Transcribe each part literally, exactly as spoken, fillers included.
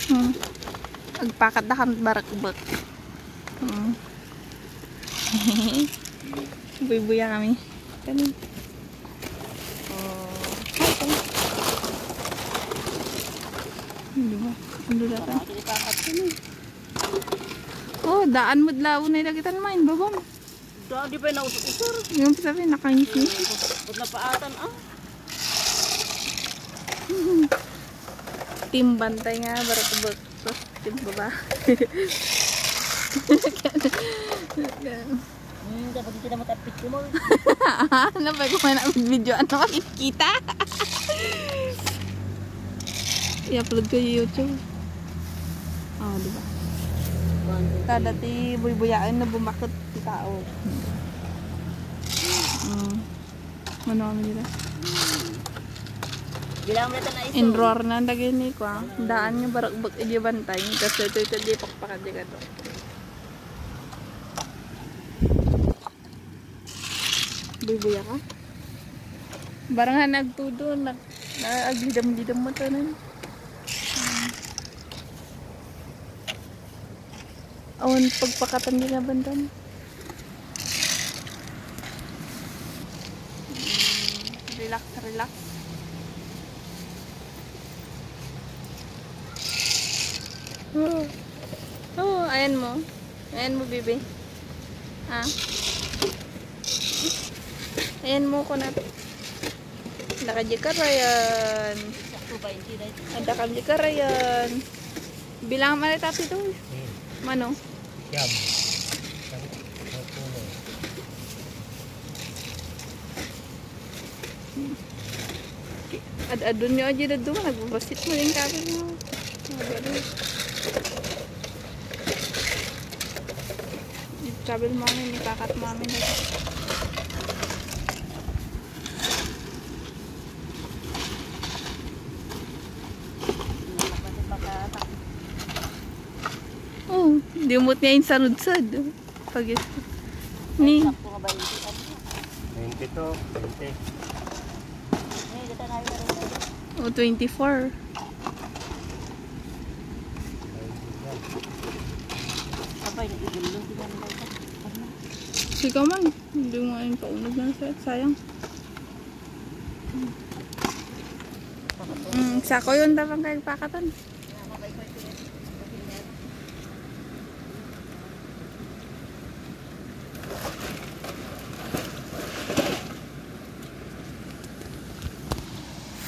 Hmm. Agpakat da kan barakbak. Hmm. Buybuya kami. Kani. Oh. Ano ba? Ano na ka? Oh, daan mo dlaw na ilagay tan main babam. Da, di pa nausok-usok. Yung sabi, nakangisi. Ba't napaatan, ah? Team bantay nga, barakbak. Team baba. Hmm, dapat kita matapit ko mo. Ano ba kung may video? Ano makikita? I-upload ko yung YouTube. Oh, di ba? Kada ti buybuyaen na bumakot ti tao. Mm. Mano kami dira? Bilang mo natin na iso. Inroar na dagini ko, ah. Daan nga barakbak iti bantay. Kasi ito, ito, di pakpakan di ka to. Buybuya ka? Barang nga nagtudo, nag-, na-, aglidam-lidam mo tanan. Awan pagpakatan di nga bandan. Relax, relax. Oh, oh, ayan mo. Ayan mo, bibi. Ha? Ayan mo ko na. Naka-, di karayan. Sakto ba, hindi na ito? Ada ka di karayan. Bilang man ito, Tito. Hmm. Mano? Siyam. Ang puno. Ad-adun nyo aja daduma, nagbabasit mo yung kapit mo. Nagbabasit. Sabi mo, mami, may kakat, mami, na. Oh, di umot nga insanudsad. Pag ni. Sakto nga ba yung twenty-two, twenty. Oh, twenty-four. Abay, nagigulong, di namin kayo. Ikaw man, hindi mo nga yung paunod na sa, sayang. Mm, sako yun, tapang kayo pakatan.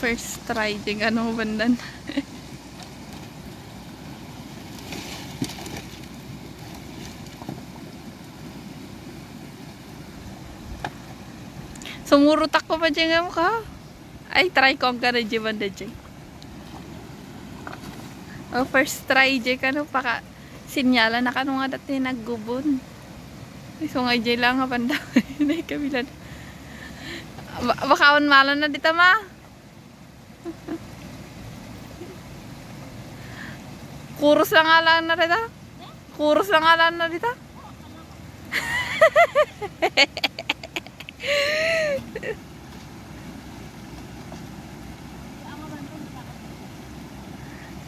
First try, di ano, bandan. Sumurutak ko pa dyan nga ka. Ay, try ko ang gana dyan, banda dyan. Oh, first try dyan ka, no? Paka, sinyalan na ka, no, nga dati naggubon. Ay, so nga dyan lang, nga banda. Nay kabilan. Ba-, bakaon malan na dita, ma? Kuros lang nga lang na dita. Kuros lang nga lang na dita.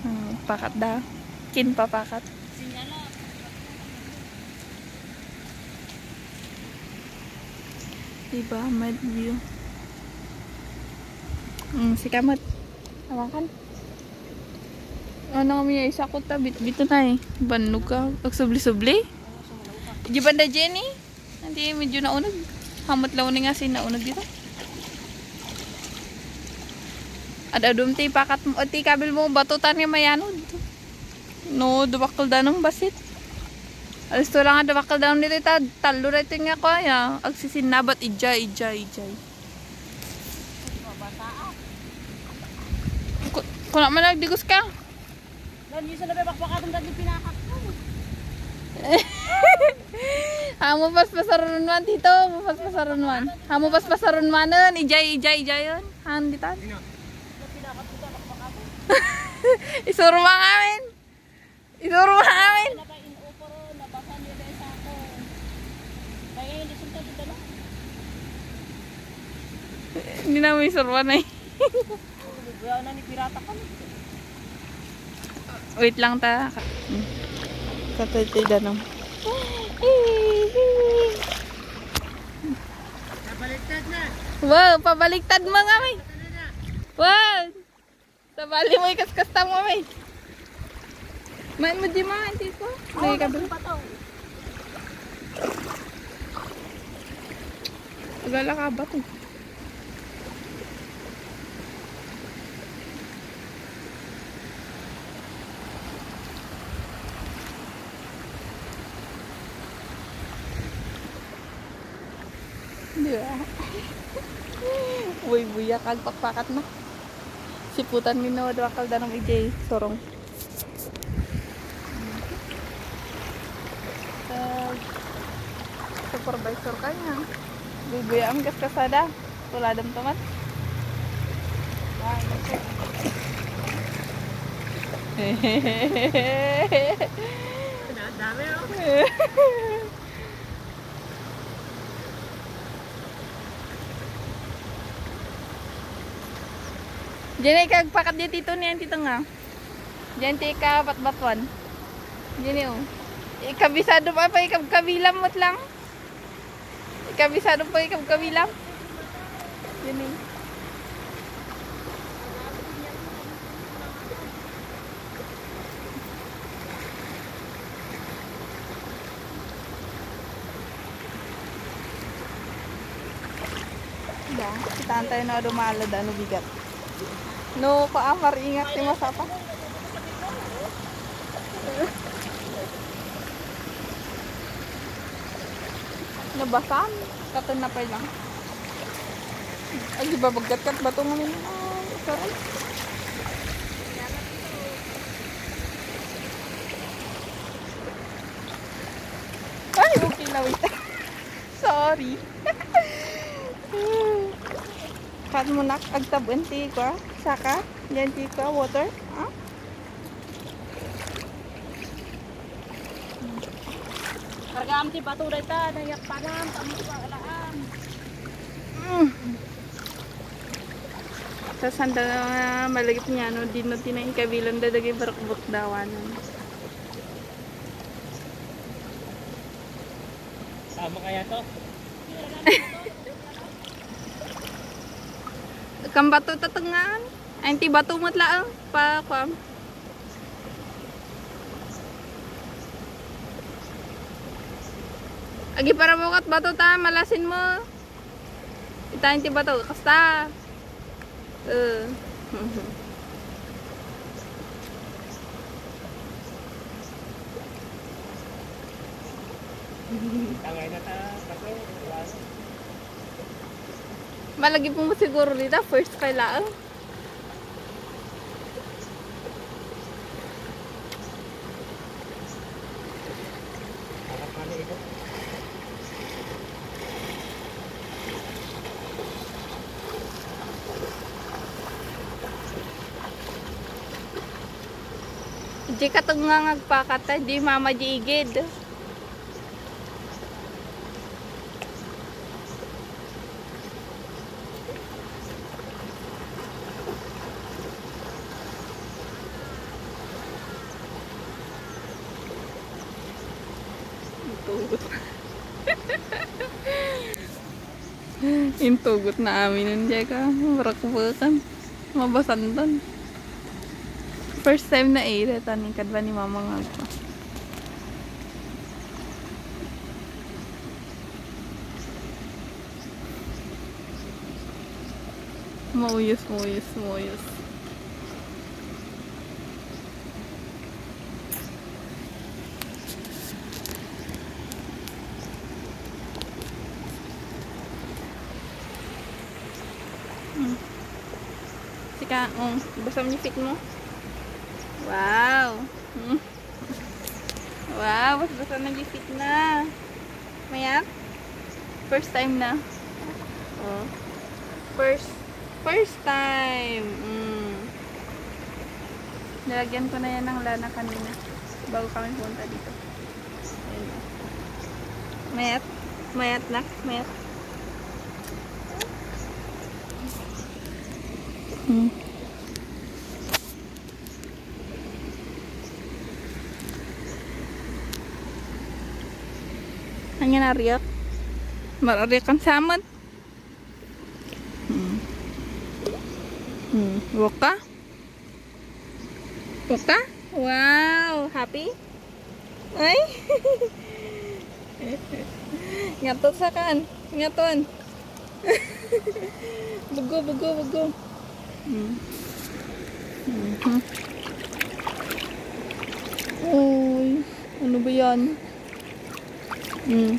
Hmm, pakat da. Kin papakat. Diba, mad view. Hmm, si kamot. Awakan. Ano kami ay sakot ta, bit-, bito na eh. Bannog ka. Agsubli-subli? Di banda Jenny? Hindi, medyo naunag. Hamot law ni nga sin naunag dito. Ad-adum ti pakat mo, ti kabil mo, batutan nga mayanod. No, dubakkel da ng basit. Alis to lang nga dubakkel da ng dito, ta-, talo na ito nga ko, ya. Agsisinabat, ijay, ijay, ijay. Ku-, kuna man nagdigos ka? Lan, yun sa nabibakbakatan dati pinakat ko. Amo pas pasarunwan dito, mo pas pasarunwan. Amo pas pasarunwanen, ijay, ijay, ijayon. Han ditan. Pinakat ko sa bakbakatan. Isurma ngamin. Isurma ngamin. Nabay in oporo, nabasa niyo dahil sa ako. Kaya hindi sunta dito lang. Hindi namin isurma na eh. Wala na ni pirata kami. Wait lang ta. Hmm. Katay-tay danum. Wow, pabaliktad mo nga, may. Wow! Sabali mo, ikaskasta mo, may. Man mo di man, tito. May kabal-, agala ka ba to? Di ba? Buy-buya kag pakpakat na. Siputan mi no, dua kal danum ijay surong. Kag supervisor kanya. Buy-buya ang kaskasada. Wala dam taman. Dami, oh. Diyan ay kagpakat di tito niyan, tito nga. Diyan ti ikabatbatuan. Diyan, oh. Ikabisado pa, pa ikab-, kabilam met lang. Ikabisado pa ikab-, kabilam. Diyan, eh. Da, kitaan tayo na dumala da, no bigat. No, paamar, ingat ti masapa. Nabasan, katon na pa lang. Ay, di ba bagkat kat bato nga nila? Ay, sorry. Ay, okay na, wait. Sorry. Kat mo nak, agtabon ti kwa, saka, yan ti kwa, water, ah? Kargaam ti bato dayta, dayak panam, kami pa alaam. Mm. Tas sanda nga malagip niya, no, di no tinaing kabilan da dagay barakbak dawanan. Sama kaya to? Kan bato tatengngaan. Ay, ti bato met laeng. Pa, kuam. Agi para bukat bato ta, malasin mo. Itan ti bato, kasta. Eh. Tangay na ta, bato. Malagip mo siguro dita, first kay laeng. Di katong nga ngagpakat, di mama di igid. Intugot. Intugot na amin, hindi ka marakbakan. Mabasandan. First time na eh, deta ni kadwa ni mama nga ako. Mauyos, mauyos, mauyos. Hmm. Sika, oh, basam ni feet mo. Wow. Hmm. Wow, basbasa na di feet na. Mayat? First time na. Oh. First, first time. Mm. Nilagyan ko na yan ng lana kanina bago kami punta dito. Ayan. Mayat? Mayat, nak? Mayat? Hmm. Ania nariak? Marariak kan samet. Hmm. Hmm. Waka? Waka? Wow! Happy? Ay! Ngaton sakan. Ngaton. Bugo, bugo, bugo. Hmm. Mhm. Uy, ano ba yan? Hmm.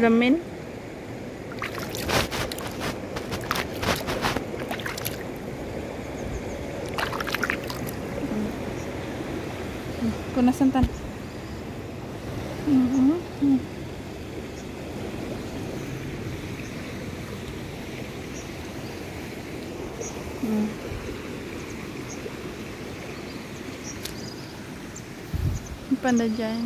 Ramen? Hmm. Hmm. Punasan tan. Mhm. Hmm. Hmm. Ang panda dyan.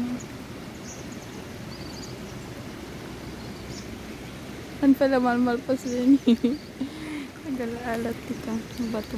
Ang pala malmalpas din. Nag-alat tika. Bato.